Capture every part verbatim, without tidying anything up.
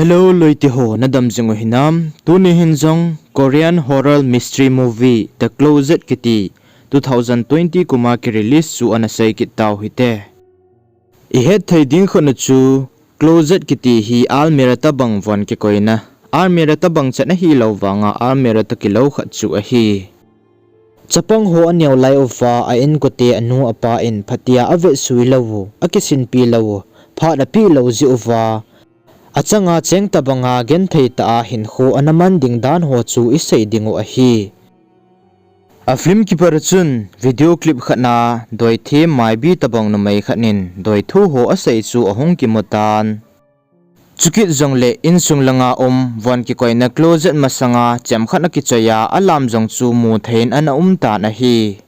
Hello loite ho, nadam jing u hinam? Tuni hin jong Korean horror mystery movie The Closet kiti two thousand twenty kuma ki release chu ana sei kit tau hite. I het thei ding khat na chu, closet kiti hi almirah tabang von kikoina, almirah tabang chet ahilou vanga almirah toh kilou khat chu ahi. Chapang ho aneo lai uva a inkote anu apa in phatea avetsui lou u, akisinpi lou u, phat apeh lou jeh uva, achanga cheng tabanga genthei tah a hinkho ana man ding dan ho chu isei ding u ahi. A film kipat a chun video clip khat na doithem maibi tabang numei khat in doithu ho asei chu ahung kimu tan. Chukit jongle insung langa um von kikoina closet masanga chem khat akichoi a, alam jong chu mu thei in ana um tan ahi.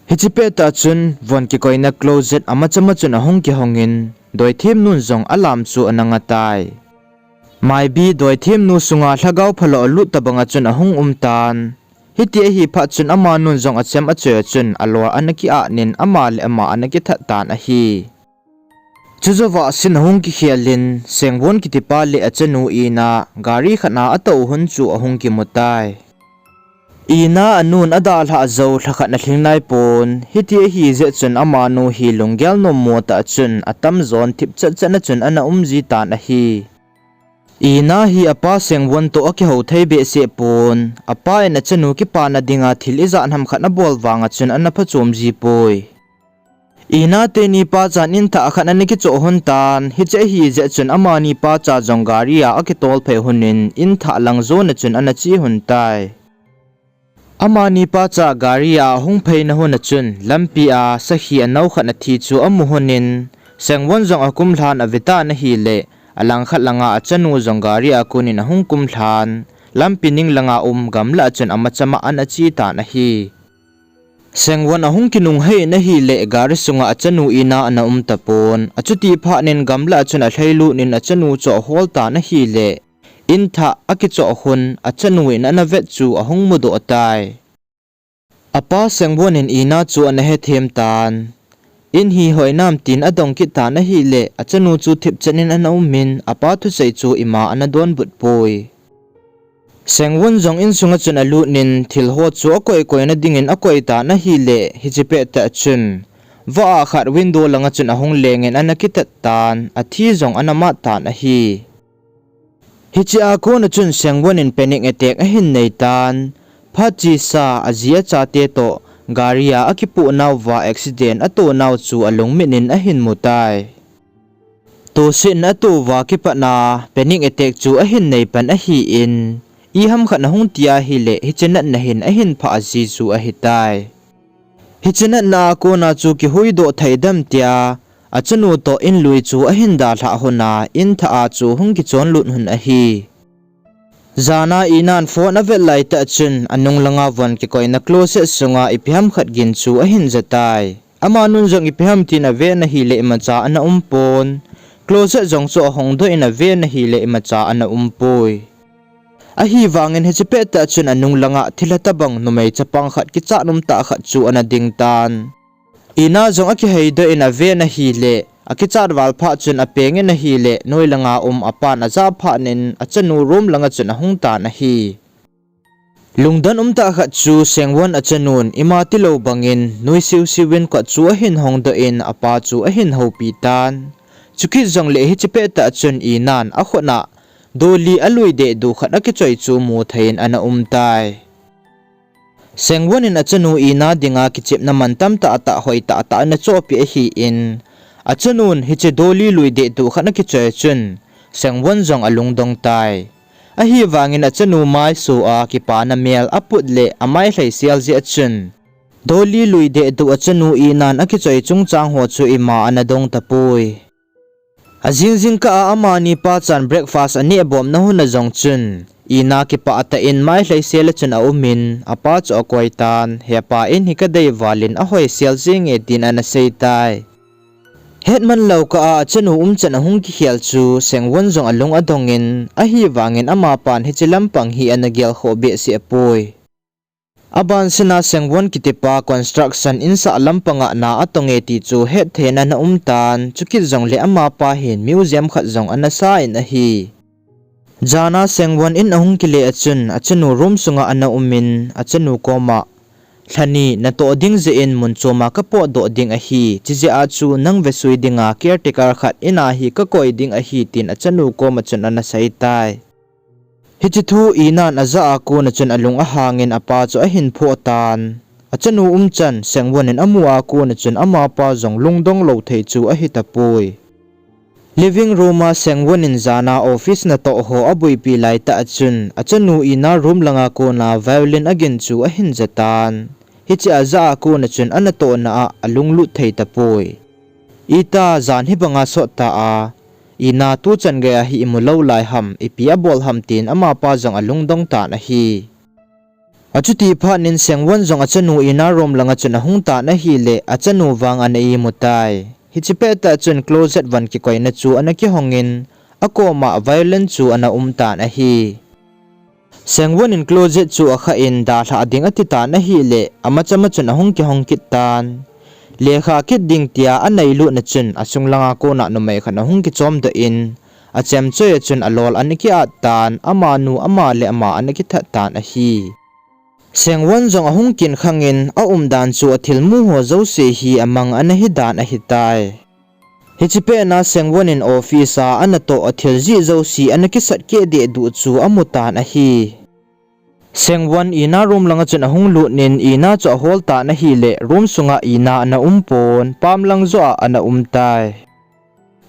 Hiche pettah chun von kikoina closet amachama chun ahung kihongin, doithemnun jong alam chu ana nga tai. Maibi doithemnu sunga lhagao phalou alut tabanga chun ahung um tan. Hiti ahi phat chun amanun jong achem achoi a chun alor ana ki-at in ama le ama ana kithat tan ahi. Chujouva scene ahung kikhel in, Sengwon kitipa le achanu Ina gari khat a atou hun chu ahung kimu tai. Ina anun adalhah jou lhakhat na lhing naipon, hiti ahi jeh chun amanu hi lunggel nommo tah chun atamjon thipchet chet na chun ana umji tan ahi. Ina hi apa Sengwon toh akihou thei behseh pon, apa in achanu kipana dinga thil ijat ham khat abol vanga chun ana phachom ji poi. Ina teni pachan inthah khat ana kichoh hun tan, hiche ahi jeh chun amani pacha jong gari a akitol phei hun in inthah lang jona chun ana che hun tai. Amani pacha gari a ahung pheina hun a chun lampi a sakhi anou khat athi chu amu hun in, Sengwon jong akum lhan ave tan ahile, alangkhat langa achanu jong gari a kon in ahung kum lhan, lampi ning langa um gamlah a chun amachama ana che tan ahi. Sengwon ahung kinunghei in ahile gari sunga achanu Ina ana um tapon, achuti phat in gamlah a chun alhailut in achanu chu ahol tan ahile, inthah akichoh hun achanu in ana vet chu ahung mudoh tai. Apa Sengwon in Ina chu ana hethem tan. In hi hoi nam tin adong kit tan ahile, achanu chu thipchet in ana um in, apa thusei chu ima ana donbut poi. Sengwon jong insunga chun alut in, thil ho chu akoi koina dingin akoi tan ahile, hiche pettah chun vah a khat window langa chun ahung lengin ana kitat tan, athi jong ana mat tan ahi. Hiche a kona chun Sengwon in panic attack ahin nei tan. Phat chesa aji achate toh gari a akipoh nauva accident ato nau chu alungmit in ahin mu tai. Tohsetna atoh uva kipat na panic attack chu ahin nei pan ahin, iham khat ahung ti ahile hiche natna hin ahin phah ji chu ahitai. Hiche natna a kona chu kihuhdoh thei dem tia achanu toh inlui chu ahin dalhah hun a, inthah a chu hung kichonlut hun ahi. Jana Inan phone avet laitah chun anung langa von kikoina closet sunga ipi ham khat gin chu ahin ja tai. Amanun jong ipi ham tin ave in ahile imacha ana um pon. Closet jong chu ahongdoh in ave in ahile imacha ana um poi. Ahivangin hiche pettah chun anung langa thilha tabang numei chapang khat kichat umtah khat chu ana ding tan. Ina jong akiheidoh in ave in ahile, akichat val phat chun apeng in ahile, noi langa um apan ajah phat in achanu room langa chun ahung tan ahi. Lungdon umtah khat chu Sengwon achanun ima tilou bangin nuisiu siuvin kot chu ahin hongdoh in apa chu ahin houpi tan. Chukit jongle hiche pettah chun Inan akhut a dolly alui dehduh khat akichoi chu mu thei in ana um tai. Sengwon in achanu Ina dinga kichepna mantam tahtah hoi tahtah ana chohpeh ahin, achanun hiche dolly lui dehduh khat akichoi chun Sengwon jong alungdong tai. Ahivangin achanu maiso a kipana mel aput le amai lhaisel jeh a chun dolly lui dehduh achanu Inan akichoi chungchang ho chu ima ana dong tapoi. Ajing jingkah a amani pachan breakfast aneh bomna hun a jong chun Ina kipah tah in mai lhaisel a chun aumin, apa chu akoi tan, hepa in hi kadei valin ahoisel jenge tin ana sei tai. Hetman lou kah a achanu umchan ahung kikhel chu Sengwon jong alung adongin, ahivangin amapan hiche lampang hi ana gelkhoh behseh poi. Abansena Sengwon kitipa construction insah lampanga na atonge ti chu hetthei in ana um tan, chukit jongle amapa hin museum khat jong ana sa in ahi. Jana Sengwon in ahung kile a chun, achanu room sunga ana umin, achanu koma, "Lhani, natoh ding jeh in mun choma kapotdoh ding ahi, chijeh a chu nang vesui dinga caretaker khat in a hi kakoi ding ahi," tin achanu koma chun ana seitai. Hiche thu Inan ajah a kona chun alung ahangin apa chu ahin phoh tan. Achanu umchan Sengwon in amu a kona chun amapa jong lungdong lou thei chu ahi tapoi. Living room a Sengwon in jana office natoh ho abuipi laitah a chun, achanu Ina room langa kona violin agin chu ahin jatan. Hiche ajah a kona chun anatohna a alunglut thei tapoi. Ita, jan hibanga sot ta a, Ina tuchan geiya hi imu lou lai ham, ipi abol ham tin amapa jong alungdong tan ahi. Achuti phatnin Sengwon jong achanu Ina room langa chun ahung tan ahile, achanu vang ana imu tai. Hiche pettah chun closet von kikoina chu ana kihongin, akoma violin chu ana um tan ahi. Sengwon in closet chu akhah in dalhah ding ati tan ahile, amachama chun ahung kihong kit tan. Lekha kit ding tia anailutna chun asung langa kona numei khat ahung kichomdoh in, achemchoi a chun alol ana ki-at tan, amanu ama le ama ana kithat tan ahi. Sengwon jong ahung kinkhangin aumdan chu athilmu ho jouse hi amang ana hidan ahitai. Hiche petna Sengwon in office a anatoh athil jih jouse ana kisat keh dehduh chu amutan ahi. Sengwon Ina room langa chun ahung lutnin Ina chu ahol tan ahile room sunga Ina ana umpon, pamlang joh a ana umtai.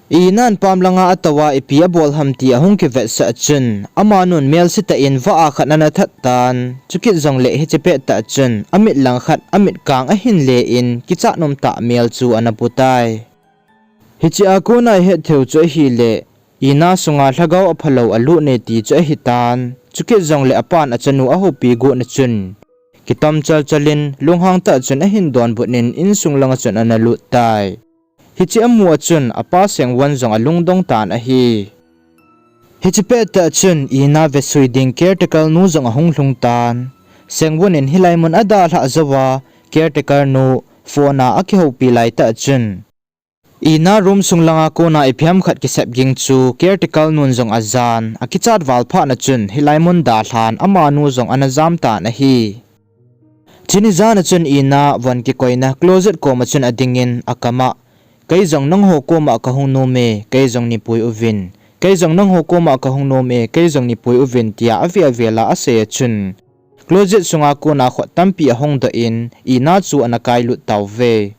Inan pamlanga atouva ipi abol ham ti ahung kivetsah chun, amanun melsetah in vah a khat ana that tan, chukit jongle hiche pettah chun amit langkhat amit kang ahin le in kichat umtah mel chu ana putai. Hiche a kona ihet theiu chu ahile, Ina sunga lhagao aphalou alut ne ti chu ahitan, chukit jongle apan achanu ahoupi gotna chun, kitom chalchalin lunghang tah chun ahin donbutnin insung langa chun ana lut tai. Hiche amu a chun apa Sengwon jong alungdong tan ahi. Hiche pettah chun Ina vesui ding caretaker nu jong ahung lhung tan. Sengwon in hilai mun adalhah jouva caretaker nu phone a akihoupi laitah chun, Ina room sung langa kona ipi ham khat kisep ging chu caretaker nun jong ajan, akichat val phatna chun hilai mun dalhan amanu jong ana jam tan ahi. Chuni jana chun Ina von kikoina closet koma chun adingin akama, "Kei jong nangho koma kahung nome, kei jong neipui uvin. Kei jong nangho koma kahung nome, kei jong neipui uvin," tia avel vel a asei a chun, closet sunga kona khut tampi ahongdoh in, Ina chu ana kailut tauve.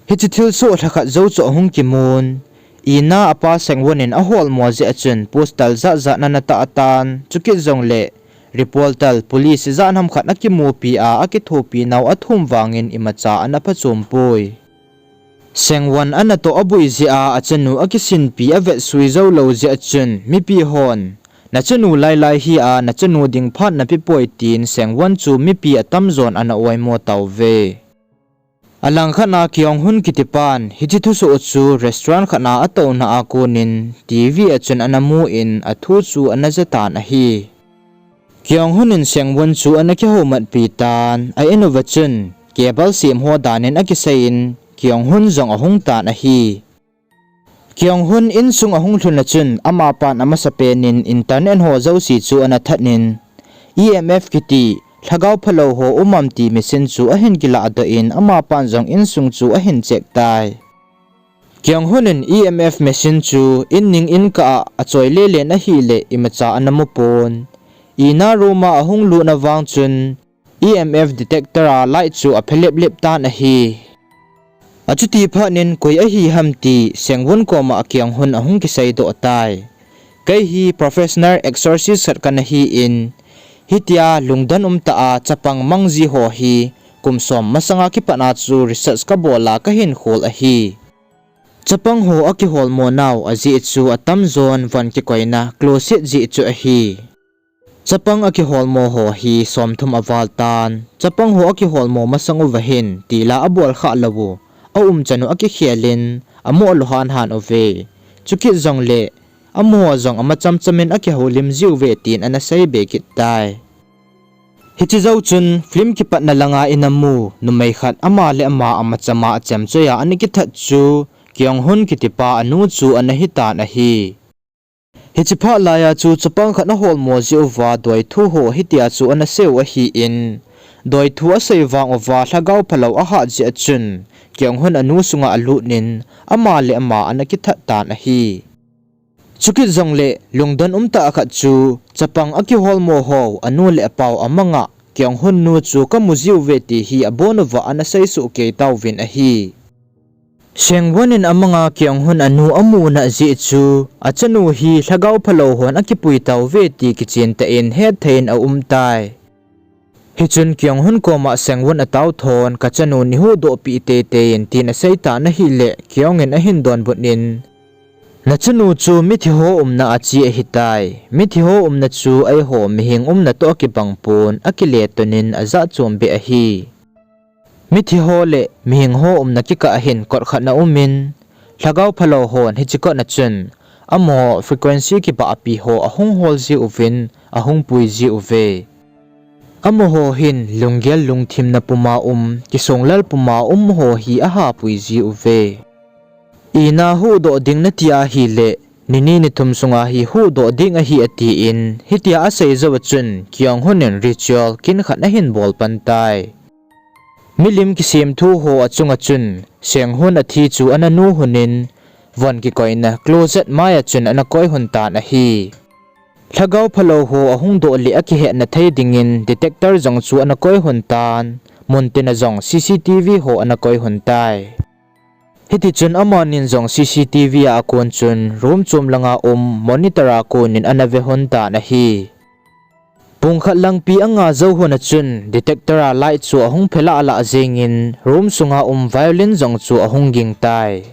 Hiche thilsoh lhakhat jou chu ahung kimun. Ina apa Sengwon in aholmo jeh a chun postal jat jat ana tah tan, chukit jongle reporter, police ijat ham khat akimupi a, akithopi nau athum vangin imacha ana phachom poi. Sengwon anatoh abui jeh a, achanu akisinpi avetsui joulou jeh a chun, mipi hon, "Nachanu lailai hi a, nachanu ding phat napepoi," tin Sengwon chu mipi atamjon ana oimo tauve. Alangkhat a Kyung Hun kitipan hiche thusoh chu restaurant khat a atouna a konin TV a chun ana mun, athu chu ana jatan ahi. Kyung Hun in Sengwon chu ana kihoumatpi tan, a in uva chun cable semho danin akiseiyin Kyung Hun jong ahung tan ahi. Kyung Hun insung ahung lhun a chun, amapan amasapen in internet ho jouse chu ana thatnin, EMF kiti lhagao phalou ho um am ti machine chu ahin kilahdoh in, amapan jong insung chu ahin check tai. Kyung Hun in EMF machine chu in ning in kah a achoi lele in ahile imacha ana mupon. Ina room a ahung lutna vang chun EMF detector a light chu aphe lep lep tan ahi. Achuti phatnin koi ahi ham ti Sengwon koma Kyung Hun ahung kiseidoh tai. Kei hi professional exorcist khat kana hin, hitia lungdon umtah a chapang mangji ho hi kum som masanga kipat a chu research kabol a kahin khol ahi. Chapang ho akiholmo nau ajeh chu atamjon von kikoina closet jeh chu ahi. Chapang akiholmo ho hi somthum aval tan, chapang ho akiholmo masang uva hin tila abol khah lou u, aumchan u akikhel in, amoh lou hanhan uve. Chukit jongle, amaho jong ama chamcham in akihoulim jiuve tin ana seibe kit tai. Hiche jou chun, film kipatna langa ina mu numei khat ama le ama ama chama achemchoi a ana kithat chu, Kyung Hun kitipa anu chu ana hitan ahi. Hiche phat laiya chu chapang khat aholmo jeh uva doithu ho hitia chu ana sei u ahin, doithu asei vang uva lhagao phalou ahat jeh a chun, Kyung-hun anu sunga alut in, ama le ama ana kithat tan ahi. Chukit jongle lungdon umtah khat chu, chapang akiholmo ho anu le apau amanga Kyung-hun nu chu kamu jiuve ti hi abon uva ana seisoh kei tauvin ahi. Sang-won in amanga Kyung-hun anu amu nai jeh chu, achanu hi lhagao phalou hon akipui tauve ti kichen tah in hetthei in aumtai. Hichun Kyung-hun koma Sang-won atao thon, kachanu neihuhdoh peh teitei in tin asei tan ahile, Kyung in ahin donbut in, nachanu chu mithi ho umna a che ahitai. Mithi ho umna chu eiho mihing umna toh akibang pon, akile tun in ajah chom beh ahi. Mithi ho le mihing ho umna kikah hin kot khat ana um in, lhagao phalou hon hiche kot a chun, amaho frequency kibahpi ho ahung hol jiuvin, ahung pui jiuve. Amaho hin lunggel lungthimna puma um, kisonglel puma um ho hi ahapui jiuve. Ina huhdoh ding nati ahile, nini nithum sunga hi huhdoh ding ahi atin, hitia asei jou a chun, Kyung-hun in ritual kin khat ahin bol pan tai. Milim kisemthu ho achunga chun, Sang-won athi chu ana nu lhon in, von kikoina closet maiya chun ana koi lhon tan ahi. Lhagao phalou ho ahung doh le akihetna thei dingin detector jong chu ana koi lhon tan, muntina jong C C T V ho ana koi lhon tai. Hitichun amanin jong C C T V a akon chun room chom langa um monitor a konin ana ve lhon tan ahi. Pung khat langpi anga jou lhon a chun detector a light chu ahung phe lahlah jengin room sunga um violin jong chu ahung ging tai.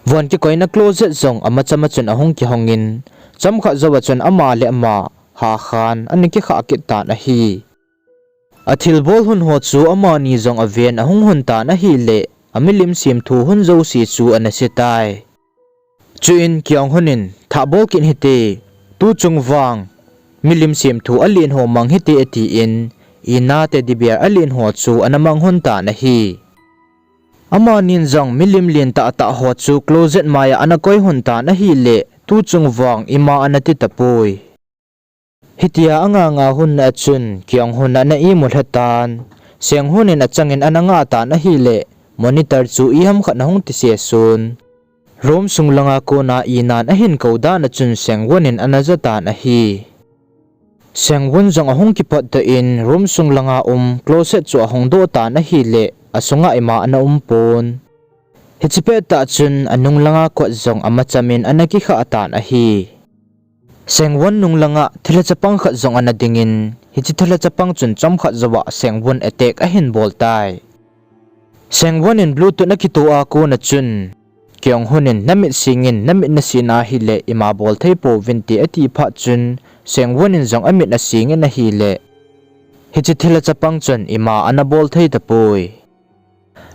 Von kikoina closet jong amacham a chun ahung kihong in, chomkhat jou a chun ama le ama hakhan ana kikhah kit tan ahi. Athilbol lhon ho chu amani jong aven ahung lhon tan ahile, amilim semthu lhon jouse chu ana se tai. Chuin Kyung-hun in, thahbol kit hite, tuchung vang milim semthu alen ho mang hite atin, Ina teddy bear alen ho chu ana mang lhon tan ahi. Amanin jong milim len tahtah ho chu closet maiya ana koi lhon tan ahile, tuchung vang ima ana ti tapoi. Hitia anganga lhon a chun Kyung-hun ana imu lha tan, Sang-won in achangin ana ngah tan ahile, monitor chu iham khat ahung tise sun, room sung langa kona Inan ahin kou dan a chun Sang-won in ana ja tan ahi. Sang-won jong ahung kipotdoh in room sung langa um closet chu ahung doh tan ahile, asunga ima ana um pon. Hiche pettah chun anung langa kot jong amacham in ana kikhah tan ahi. Sang-won nung langa thilha chapang khat jong ana dingin, hiche thilha chapang chun chomkhat jouva Sang-won attack ahin bol tai. Sang-won in Bluetooth akitoh a kona chun, Kyung-hun in namit singin, namit nasina ahile ima bol thei pouvin te ati phat chun, Sang-won in jong amit asingin ahile, hiche thilha chapang chun ima ana bol thei tapoi.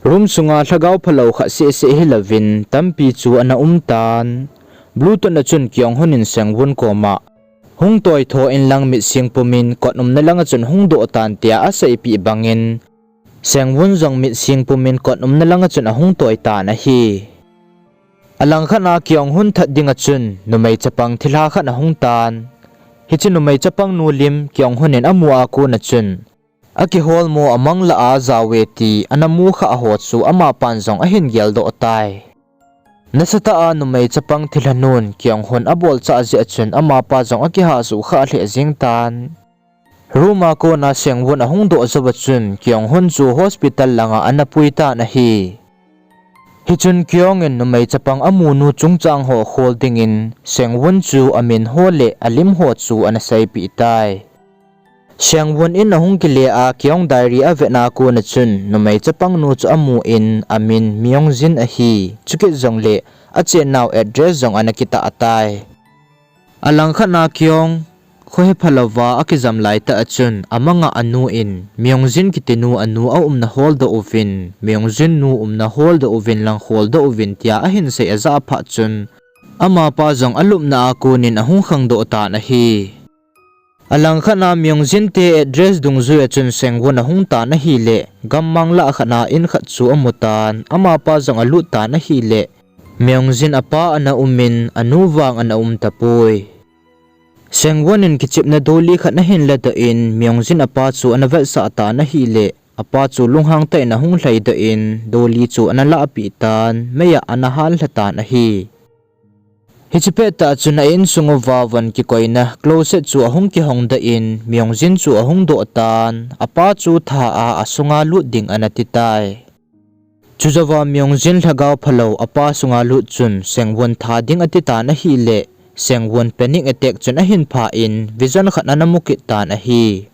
Room sunga lhagao phalou khat sehseh hilouvin tampi chu ana um tan. Bluetooth a chun Kyung-hun in Sang-won koma, hung toi tho inlang mit sing pumin kot umna langa chun hung doh tan tia aseipeh bangin, Sang-won jong mit sing pumin kot umna langa chun ahung toi tan ahi. Alangkhat a Kyung-hun that dinga chun numei chapang thilha khat ahung tan. Hiche numei chapang nu lim Kyung-hun in amu a kona chun, akiholmo amang lah a ajao e ti ana mu khah ho chu amapan jong ahin geldoh tai. Nasatah a numei chapang thilha nun Kyung-hun abolchah jeh a chun amapa jong akihahsuh khah lheh jeng tan. Room a kona Sang-won ahung doh jouva chun Kyung-hun chu hospital langa ana pui tan ahi. Hichun Kyung in numei chapang amunu chungchang ho khol dingin Sang-won chu amin ho le alim ho chu ana seipeh tai. Sang-won in ahung kile a Kyung diary avetna kona chun numei chapang nu chu amun amin Myung-jin ahi. Chukit jongle achennau address jong ana kitah tai. Alangkhat a Kyung khohepha louva akijam laitah a chun amanga anu in Myung-jin kitinu anu aumna holdoh uvin, Myung-jin nu umna holdoh uvin lang kholdoh uvin tia ahinsei ajah phat chun amapa jong alupna a konin ahung khangdoh tan ahi. Alangkhat a Myung-jin te address dungjui a chun Sang-won ahung tan ahile, gammang lah khat a in khat chu amu tan, amapa jong alut tan ahile, Myungjin apa ana umin, anu vang ana um tapoi. Sangwon in kichepna doli khat ahin ladoh in, Myungjin apa chu ana vetsah tan ahile, apa chu lunghang tah in ahung lhaidoh in, doli chu ana lahpeh tan, mei a ana hallha tan ahi. Hiche pettah chun a insung uva von kikoina closet chu ahung kihongdoh in, Myungjin chu ahung doh tan, apa chu tha a asunga lut ding ana titai. Chujouva Myungjin lhagao phalou apa sunga lut chun Sangwon tha ding ati tan ahile, Sangwon panic attack chun ahin pha in, vision khat ana mu kit tan ahi.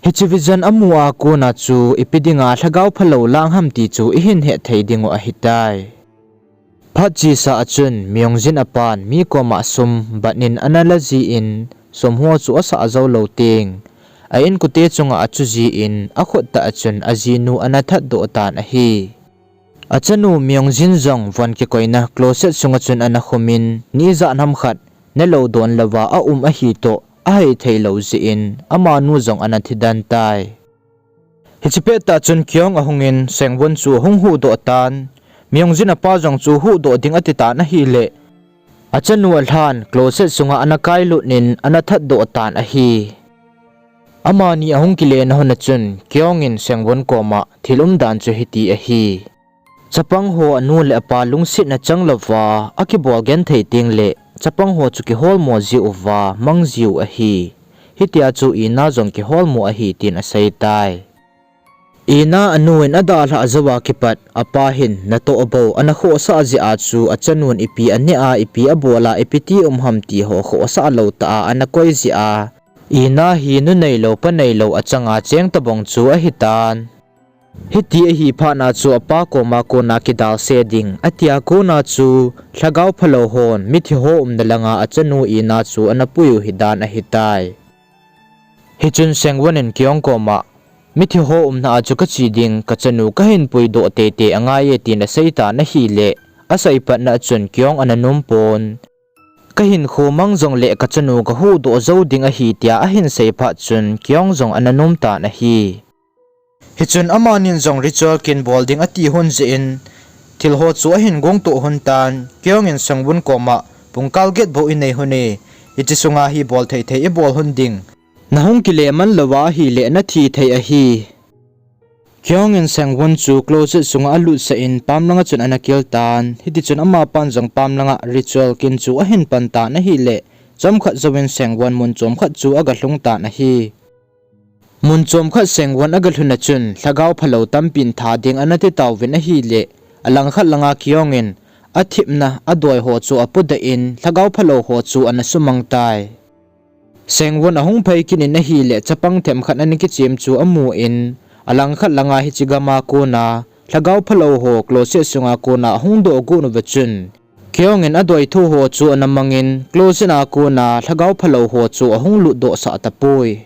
Hiche vision amu a kona chu ipi dinga lhagao phalou lang ham ti chu ihin het thei dingu ahitai. Phat chesa a chun Myungjin apan mi koma sum bat in ana la jin, sum ho chu asah joulou teng, a inkote chunga achu jin, akhut tah a chun ajinu ana thatdoh tan ahi. Achanu Myungjin jong von kikoina closet sunga chun ana khumin, ni ijat ham khat nelou don louva aum ahi toh ahai theilou jeh in, amanu jong ana thidan tai. Hiche pettah chun Kyung ahungin Sangwon chu ahung huhdoh tan, Myungjin apa jong chu huhdoh ding ati tan ahile, achanu alhan closet sunga ana kailut in ana thatdoh tan ahi. Amani ahung kile na hun a chun Kyung in Sangwon koma thil umdan chu hiti ahi. Chapang ho anu le apa lungsetna chang louva akibol genthei tengle, chapang ho chu kiholmo jiuva mang jiu ahi. Hitia chu Ina jong kiholmo ahi tin aseitai. Ina anu in adalhah jouva kipat apa hin natoh bou ana khohsah jeh a chu achanun ipi aneh a, ipi abol a, ipi ti um ham ti ho khohsah lou tah a ana koi jeh a, Ina hi nu neilou pa neilou achanga cheng tobang chu ahitan. Hiti ahi phatna chu apa koma kona kidalse ding atia kona chu lhagao phalou hon mithi ho umna langa achanu Ina chu ana pui u hidan ahitai. Hichun Sangwon in Kyung koma, mithi ho umna a chu kache ding, kachanu kahin puidoh teitei angai e tin aseitan ahile, asei patna chun Kyung ana numpon. Kahinkho mang jongle kachanu kahuhdoh jou ding ahi tia ahin sei phat chun Kyung jong ana num tan ahi. Hichun amanin jong ritual kin bol ding ati hon jeh in, thil ho chu ahin gongtoh hon tan, Kyung in Sangwon koma, pungkal get bou inei hon e, hiche sunga hi bol thei thei ibol hon ding. Nahung kile man louva ahile nathi thei ahi. Kyung in Sangwon chu closet sunga alutsah in pam langa chun ana kil tan, hitichun amapan jong pam langa ritual kin chu ahin pan tan ahile, chomkhat jouvin Sangwon mun chomkhat chu aga lhung tan ahi. Mun chomkhat Sangwon aga lhun a chun, lhagao phalou tampin tha ding ana titauvin ahile, alangkhat langa Kyung in, athipna, adoi ho chu apodoh in, lhagao phalou ho chu ana sumang tai. Sangwon ahung phei kit in ahile, chapang themkhat ana kichem chu amun, alangkhat langa hiche gama kona, lhagao phalou ho closet sunga kona ahung doh got uva chun, Kyung in adoi thu ho chu ana mangin, closet a kona lhagao phalou ho chu ahung lutdoh sah tapoi.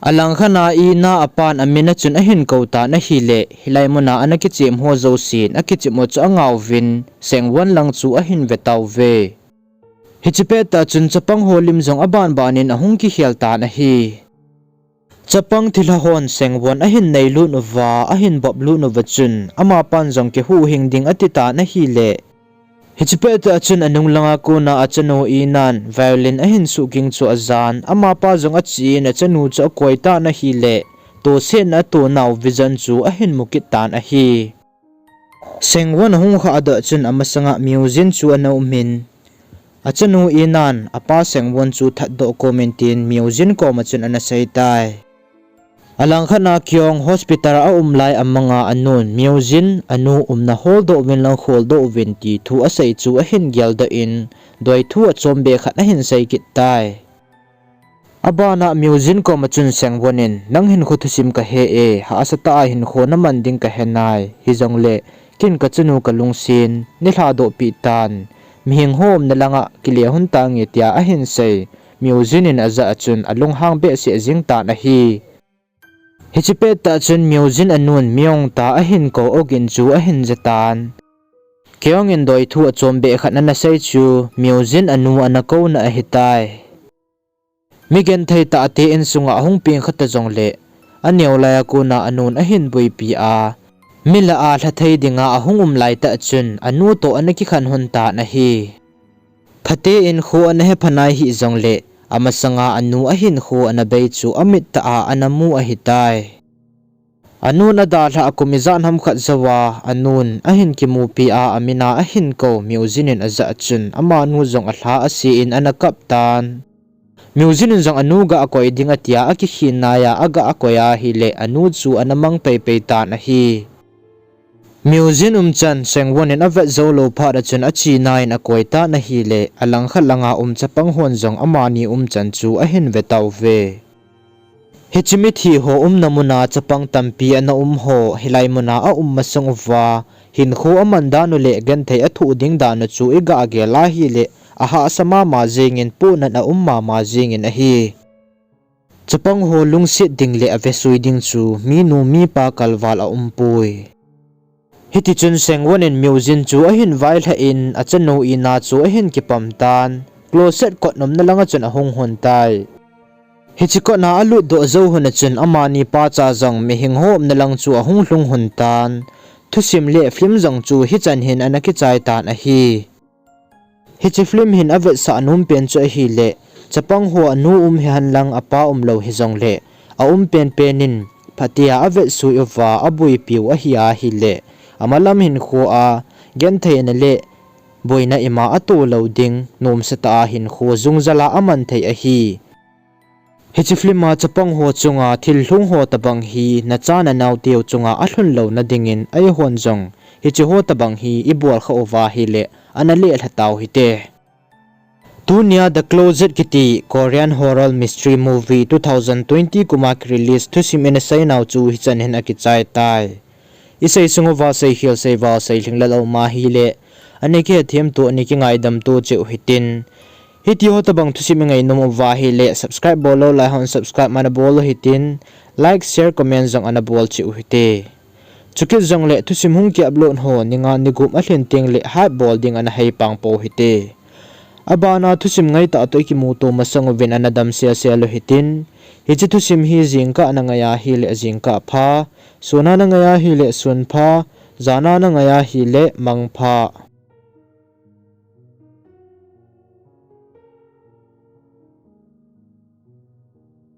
Alangkhat a Ina apan amin a chun ahin kou tan ahile, hilai muna ana kichem ho jousen, akichem u chu angauvin, Sangwon lang chu ahin vetauve. Hiche pettah chun chapang ho lim jong abanbanin ahung kikhel tan ahi. Chapang thilha hon Sangwon ahin neilut uva, ahin boplut uva chun, amapan jong kihuhhing ding ati tan ahile, hiche pettah chun anung langa kona achanu Ina'n violin ahin suhging chu ajan, amapa jong achen achanu chu akoi tan ahile, tohsetna atonau vision chu ahin mukit tan ahi. Sangwon ahung khahdoh chun amasanga Myujin chu ana umin, achanu Ina'n apa Sangwon chu thatdoh komin tin Myujin koma chun ana seitai. Alangkhat a Kyung hospital a aum lai amanga anun Myujin anu umna holdoh uvin lang kholdoh uvin ti thu asei chu ahin geldoh in, doithu achombeh khat ahin sei kit tai. Abana Myujin koma chun Sangwon in, nang hinkho thusim kahe e, hahsatah a hinkho naman ding kahe nai, hijongle, ken kachanu kalungsen neilhadohpeh tan, mihem ho umna langa kile hon tange tia ahin sei, Myujin in ajah a chun alunghang behseh jeng tan ahi. Hiche pettah chun Myujin anun Myung ta ahin kou ogin chu ahin jatan. Kyung in doithu achombeh khat ana sei chu Myujin anu ana kouna ahitai. Migenthei tahte insunga ahung peng khata jongle, aneo laiya kona anun ahin boipi a, Milah a lhathei dinga ahung um laitah chun anu toh ana kikhen lhon tan ahi. Phatein kho ana hepha nai hih jongleh, amasanga anu ahinkho ana bei chu amit tah a ana mu ahitai. Anun adalhah a kum ijat ham khat jouva anun ahin kimupi a, amin a ahin kou Myujin in ajah chun amanu jong alha ase in ana kap tan. Myujin in jong anu ga akoi ding atia akikhin nai a aga akoi ahileh anu chu ana mang peipei tan ahi. Myujin umchan Sangwon in avet jou lou phat a chun achena in akoi tan ahileh, alangkhat langa um chapang hon jong amani umchan chu ahin ve tauve. Hiche mithi ho umna muna chapang tampi ana um ho, hilai muna aum masang uva hinkho aman dan u leh genthei athoh ding dan u chu iga gel ahileh, ahahsa mama jengin, pohnat aum mama jengin ahi. Chapang ho lungset ding leh avesui ding chu minu mipa kalval aumpoi. Hitichun Sangwon in Myujin chu ahin vailhah in, achanu ina chu ahin kipam tan, closet kot nomna langa chun ahung lhon tai. Hiche kotna alut doh jou lhon a chun amani pacha jong mihing ho umna lang chu ahung lhung lhon tan. Thusim leh film jong chu hichan hin ana kichai tan ahi. Hiche film hin avetsah nom pen chu ahileh, chapang ho anu um hihen lang apa umlou hijongleh, aum penpen in phatea avetsui uva abuipiu ahi ahileh, amalam hinkho a gentheina leh boina ima atoh lou ding, nomsatah a hinkho jung jal a aman thei ahi. Hiche film a chapang ho chunga thil lhung ho tobang hi nacha nanaoteu chunga alhun louna dingin eihon jong hiche ho tobang hi ibol khah uva ahileh ana lehlha tau hite. Tunia The Closet kiti Korean horror mystery movie two thousand twenty kuma kirelease thusim ina seinau chu hichan hin akichai tai. Isei sung uva seikhel seival seilhing lel aum ahileh, ana kihethem to, ana kingaidam to cheh u hitin. Hitiho tobang thusim ingainom uva ahileh subscribe bol lou lai hon subscribe ana bol u hitin, like, share, comment jong ana bol cheh u hite. Chukit jongleh thusim hung ki upload ho ninga nigup alhin tengleh hype bol ding ana heipang pou hite. Abana thusim ngaitah toh ikimuto masang uvin ana damselsel u hitin. Hiche thusim hi jingkah nangai ahileh jingkah pha, suna nangai ahileh sun pha, jana nangai ahileh mang pha.